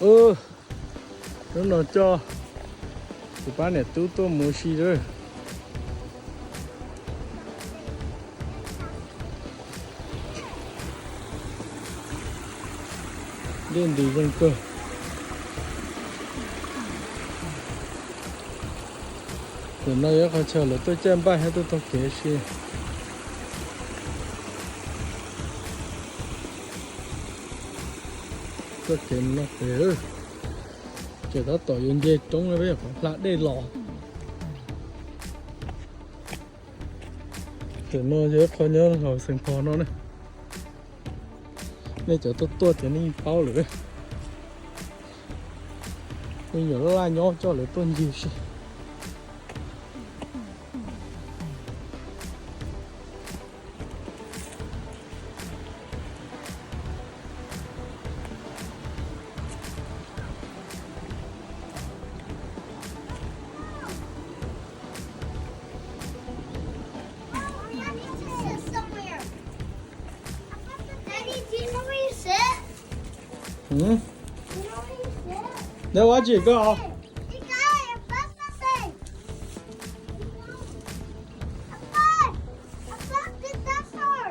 Ub, hnub no coj kuv pab niam tub tuaj mus ua si lawm. Dej nti zeeg kawg. Ntawm no yog qhov chaw lawv tuaj caij npaj thiab tuaj taug kev si. Txoj kev mus no pem, ces tab tom yuav nce roob no peb qhov hla dej los. Ntawm no yog ib qho nyob hauv Xeev Phos no ne. Nej cov tuaj tuaj ces nej yeej paub lawm. Nej nyuam laj nyob coj lawv tuaj ncig si. Daddy, do you know where you sit? Hmm? Do you know where you sit? Neb ua dab tsi koj? Hey, you got it. Above something. Above, above the dinosaur.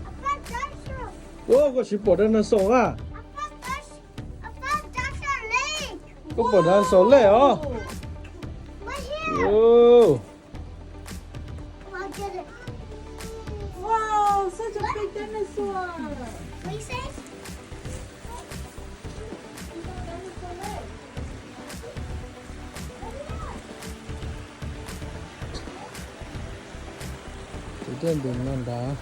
Above dinosaur. Ua, koj tsis pom dinosaur a? Above dinosaur, above dinosaur lake. Koj pom dinosaur lake os? Right here. Ua. I'll get it. Wow, such a big dinosaur. What you say? Tus dej ntim no nrad.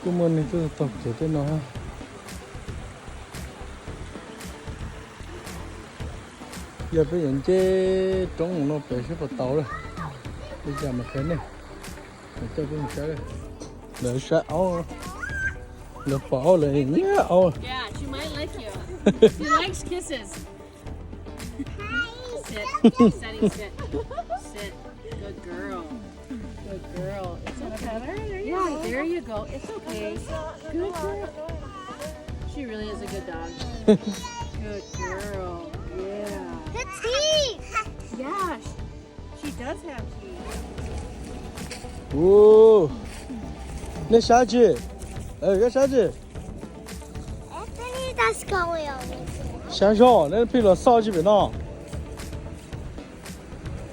Kuj muaj neeg tuaj taug kev tej no. Yog peb yuav nce roob no pem seb puas tau lawm. Li cas mas qhia nej, coj peb mus saib. Lawv saib aub, lawv pom aub lawv nyiam aub. Yeah, she might like you. She likes kisses. Sit. Sunny, sit. Sit. Good girl. Good girl. It's okay. Yeah, there you go. It's okay. Good girl. She really is a good dog. Good girl. Yeah. Good teeth. Yeah. She, she does have teeth. Ub, nej saib tsi? Koj saib tsi? Saib zog, nej pheej los xauj tsi pem no?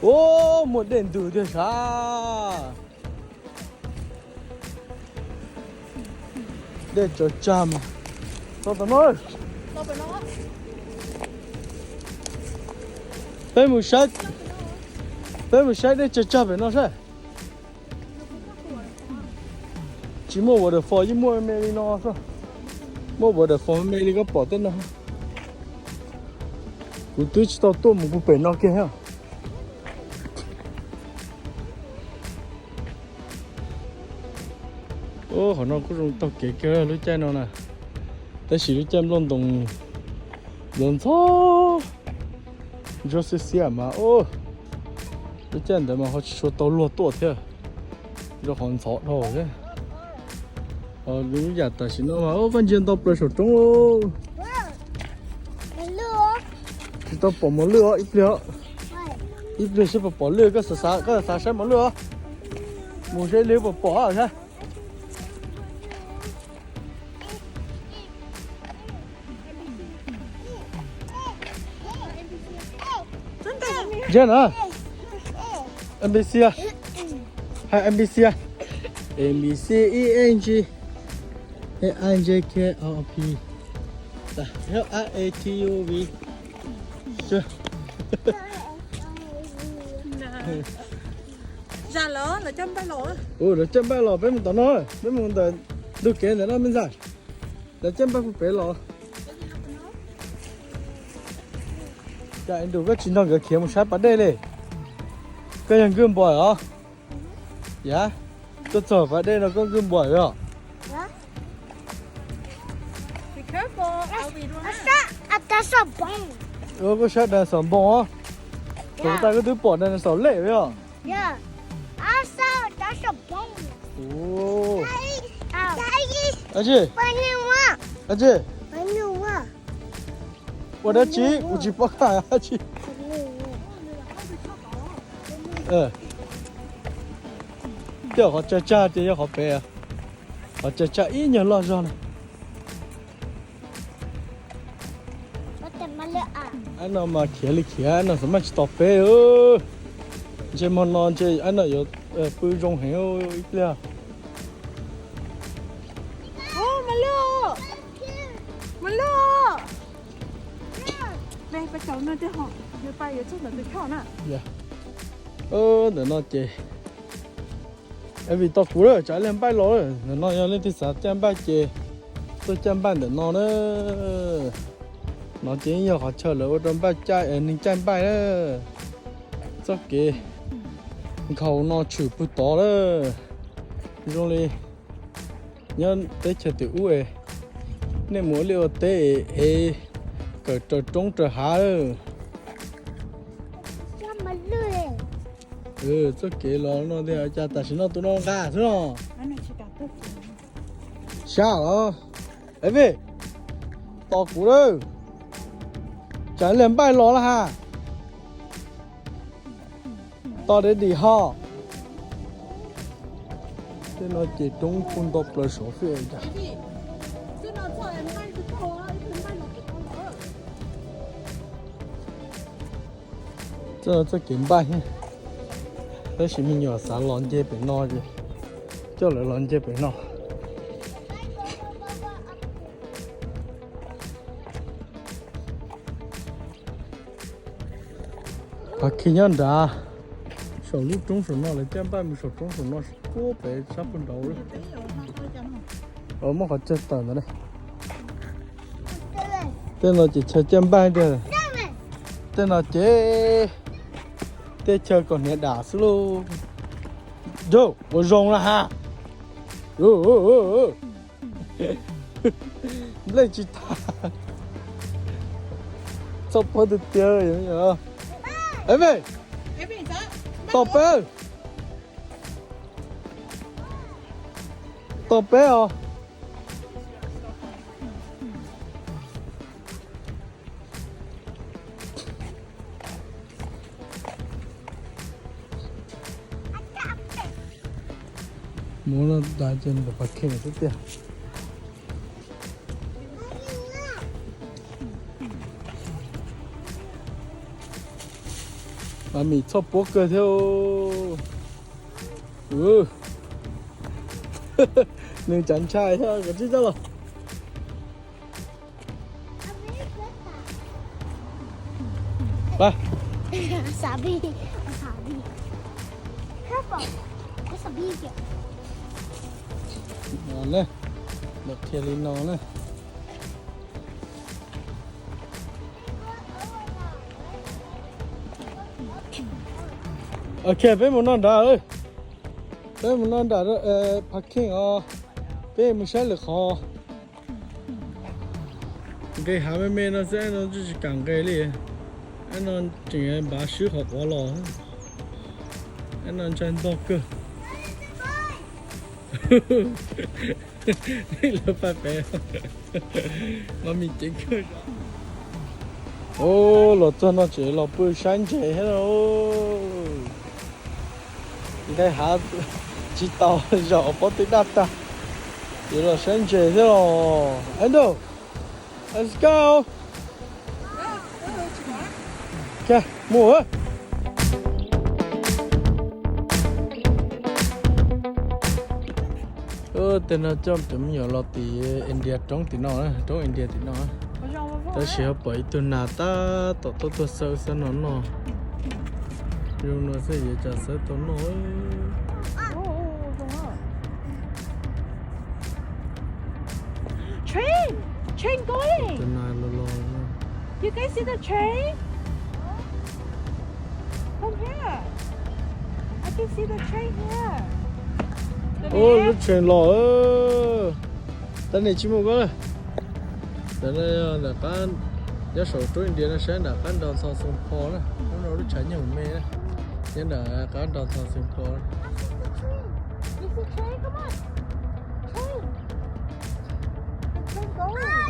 Ub, muaj dej ntws tiag sav. Dej tsaws tsag mas. Tau tom no. Peb mus saib, peb mus saib dej tsaws tsag pem no saib. Tsis muaj waterfall, yeej muaj me li no xwb. Muaj waterfall me li koj pom tej no. Kuv twb tsis tau tuaj mus puag pem no kiag thiab. Ub, qhov no kuj zoo taug kev kiag lub caij no na. Tab sis lub caij nplooj ntoos ntxhov ntxhov, ntsuab xiab xiab mas, lub caij ntawd mas ho tsis tshua tau luag tuaj thiab. Rau qhov ntxhov dhau thiab. Ho lub yam tam sim no mas, koj ntsia ntau plaws saum roob lauj. Tsis tau pom mos lwj os, ib pliag os. Ib pliag seb puas pom lwj, koj xav xav, koj xav saib mos lwj os. Mus saib ib pliag puas pom saib. Ntsia na, A B C, hais A B C, A B C E F G H I J K L M N O P, F I F A T U V. Zam lawv, lawv coj npaj los. Ua, lawv coj npaj los, peb mus tom no, peb mus ntawm ntug kev ntawm no me ntxhais. Lawv coj npaj puag pem los. Cas Andrew koj tsis nrog nkawd khiav mus saib pas dej li? Koj yog nkwj npua os? Yav, tuaj txog pas dej no koj nkwj npua os? Koj saib dinosaur npoo os? Thaum tas koj twb pom dinosaur lej os. Ua, tsis, Dab tsi? Ua dab tsi? Kuv tsis paub hais dab tsi. Coj qhov tsag tsag ces yog qhov pem, qhov tsag tsag ib nyuag loj zog na. Ab no mas khiav li khiav, ab no xav mas tsis tos peb. Ntshe hmo no ntshe ab no yuav pw zoo heev ib pliag. Ntawm no ces vim tos kuv lawm, tsam ib leeg npaij los lawm. Ntawm no yog leej twg xav caij npaij ces tuaj caij npaij ntawm no na. No ces yog qhov chaw lawv ua rau npaij caij, neeg caij npaij na. Txoj kev nkhaus no tshwm pug tod lawm. Zoo li nyob teb chaws twg ub es nej mus ua liaj ua teb es kawm raws roob raws hav lawm. Txoj kev los no tiag, cas tam sim no tus no nqa xwb no. Sab los, Evi, tos kuv lawm, tsam ib leeg npaij los lawm hab. Tos deb dim ho. Tej no ces roob kuj ntau plaws saud xwb cas. Txoj kev npaij, tab sis me nyuam xav los nce pem no ces coj lawv los nce pem no. Qhov khi nyob nrad, saum lub roob saum no, lawv caj npaj mus saum roob saum no, puag pem sab puag nraud. Muab qhov chaw tawm ntawd. Tej no ces chaw caj npaj tiag. Tej no ces teb chaw kaus hniav dam xwb lauj. Yog ua zoo na ha. Nplej tsis tas. Txhob pab tiag tiag. Tos peb, tos peb os. Muab no tas ces nws pab kheej xwb tiag. Mas Mim txhob puab kawg thiab. Nws tsav ntshai thiab, kov tsib coj los. Los qhia li no na. Ok, peb mus no nrad. Peb mus no nram parking os. Peb mus saib lwm qhov. Nqes hav me me no xwb, no tsis kam nqes li. Ab no tseem npav swb qhov quav los. Ab no ntshai ntog kawg. Lawv pab pem. Mas Mim ceev kawg. Los txog no tseem los pw saib ntses thiab. Nqes hav tsis tau, zaum pob tw daj tag, yuav los saib ntses thiab los. Ntau, let's go. Mus. Tej no coj cov me nyuam los tim India roob tim no, roob India tim no. Tab sis ho pom ib tug nas tab tom tuaj tuaj xawb xawb no noj. Zoo no xwb yuav cas xawb tau noj. Train, train going. Tus nas los los. You guys see the train? Come here. I can see the train here. Ub, lub tshee los. Tab nis tsis mus koj. Ntawm no ntawm qab, nyob saum roob India no saib nram qab downtown Saint Paul na, lub no lub tshav nyob me na, nyob nram qab downtown Saint Paul. Is the train? Come on. Train. The train going.